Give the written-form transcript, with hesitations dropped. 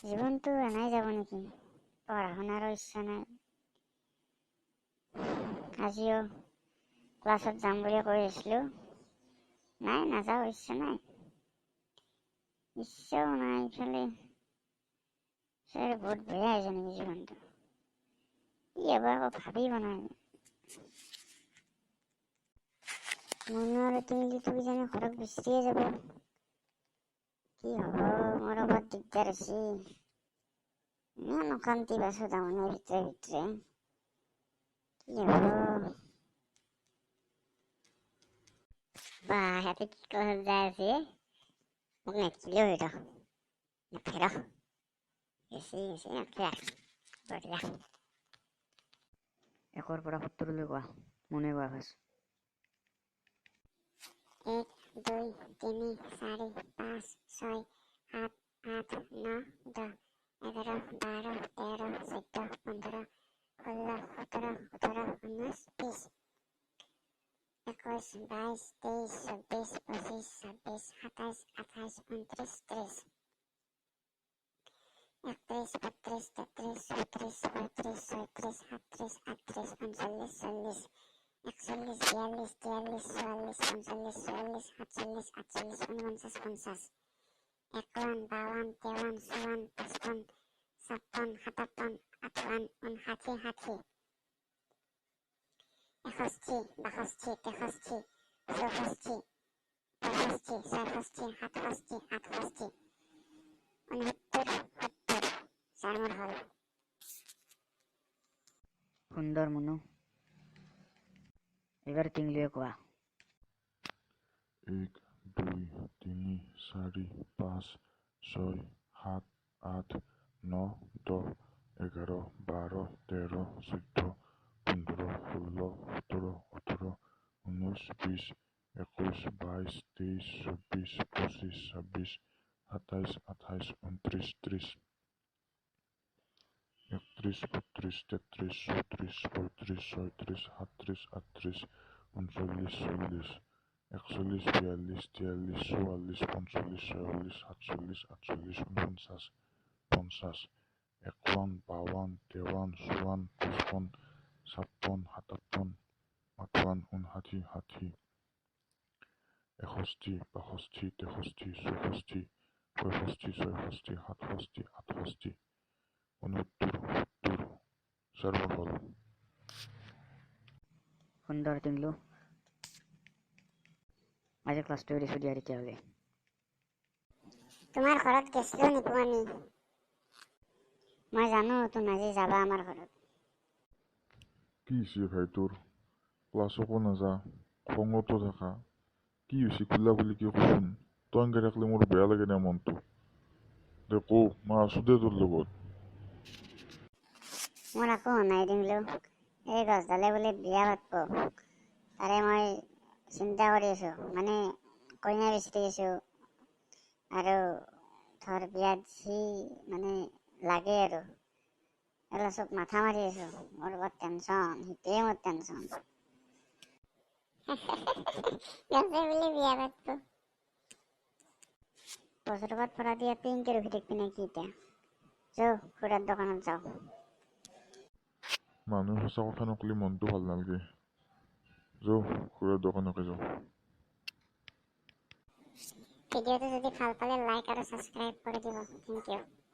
জীৱনটো এনেই যাব নেকি? পঢ়া শুনাৰো ইচ্ছা নাই। আজিও ক্লাছত যাম বুলি কৈ আছিলোঁ, নাই, নাযাওঁ, ইচ্ছা নাই, ইচ্ছাও নাই। ইফালে ছাৰ, বহুত বেয়া হৈছে নেকি জীৱনটো? কি হ'ব, একো ভাবি পোৱা নাই। মনো আৰু টিংলিটো কিজানি ঘৰত বিচাৰিয়ে যাব। কি হ'ব, মোৰো বৰ দিগদাৰ হৈছে। ইমান অশান্তি পাইছোঁ তাৰমানে ভিতৰে ভিতৰে। কি হ'ব বা, সিহঁতে কি ক্লাছত যাই আছে? মোক নেদেখিলেও হৈ ৰ, নেদখে ৰ, বেছি বেছি নেদখে। বঢ়িয়া। 1ৰ পৰা 70লৈ কোৱা। মনে কোৱা ফাৰ্ষ্ট। 1, 2, 3, 4, 5, 6, 7, 8, 9, 10, 11, 12, 13, 14, 15, 16, 17, 18, 19, 20, 21, 22, 23, 24, 25, 26, 27, 28, 29, 30, 31, 32, 33, 34, 35, 36, 37, 38, 39, 40, 41, 42, 43, 44, 45, 46, 47, 48, 49, 50, 51, 52, 53, 54, 56, 57, 58, 59, 60, 61, 62, 63, 64, 65, 66, 67, 68, 69, 70। ছাৰ, মোৰ হ'ল। সুন্দৰ মুনু। এইবাৰ টিংলিয়ে কোৱা। 1, 2, 3, 4, 5, 6, 7, 8, 9, 10, 11, 12, 13, 14, 15, 16, 17, 18, 19, 20, 21, 22, 23, 24, 25, 26, 27, 28, 29, 30, 31, 32, 33, 34, 35, 36, 37, 38, 39, 40, 41, 42, 43, 44, 45, 46, 47, 48, 49, 50, 51, 52, 53, 54, 55, 56, 57, 58, 59, 60, 61, 62, 63, 64, 65, 66, 67, 68, 69, 70। ছাৰ, মোৰ হ'ল। সুন্দৰ টিংলু। আজি ক্লাছটো এৰিছোঁ দিয়া তেতিয়াহ'লে। তোমাৰ ঘৰত গেছিলো নেকি আমি? মই জানো তুমি আজি যাবা আমাৰ ঘৰত। কি হৈছে ভাই তোৰ? ক্লাছকো নাযা, খঙতো থাকা, কি হৈছে খোলা খুলিকে কচোন। তই এনকে থাকলে মোৰ বেয়া লাগে দে মনটো। দে কৌ, মই আছো দে তোৰ লগত। মোৰ একো হোৱা নাই টিংলু। এই গছডালে বোলে বিয়া পাতব, তাৰে মই চিন্তা কৰি আছোঁ। মানে কইনা বিচাৰি আছোঁ আৰু ধৰ বিয়াত যি মানে লাগে আৰু এইগিলা চব মাথা মাৰি আছোঁ। মোৰ বৰ টেনচন, সেইটোৱে মোৰ টেনচন। গছে বোলে বিয়া পাতব। বজ্ৰপাত পৰা দিয়া পিংকে ৰখি থাকিবি নেকি এতিয়া? যৌ, খুৰাৰ দোকানত যাওঁ। মানুহে সঁচা কথা নকলি মনটো ভাল নালাগে। যৌ, খুৰাৰ দোকানকে যাওঁ। ভিডিঅ'টো যদি ভাল পালে লাইক আৰু ছাবস্ক্ৰাইব কৰি দিব। Thank U.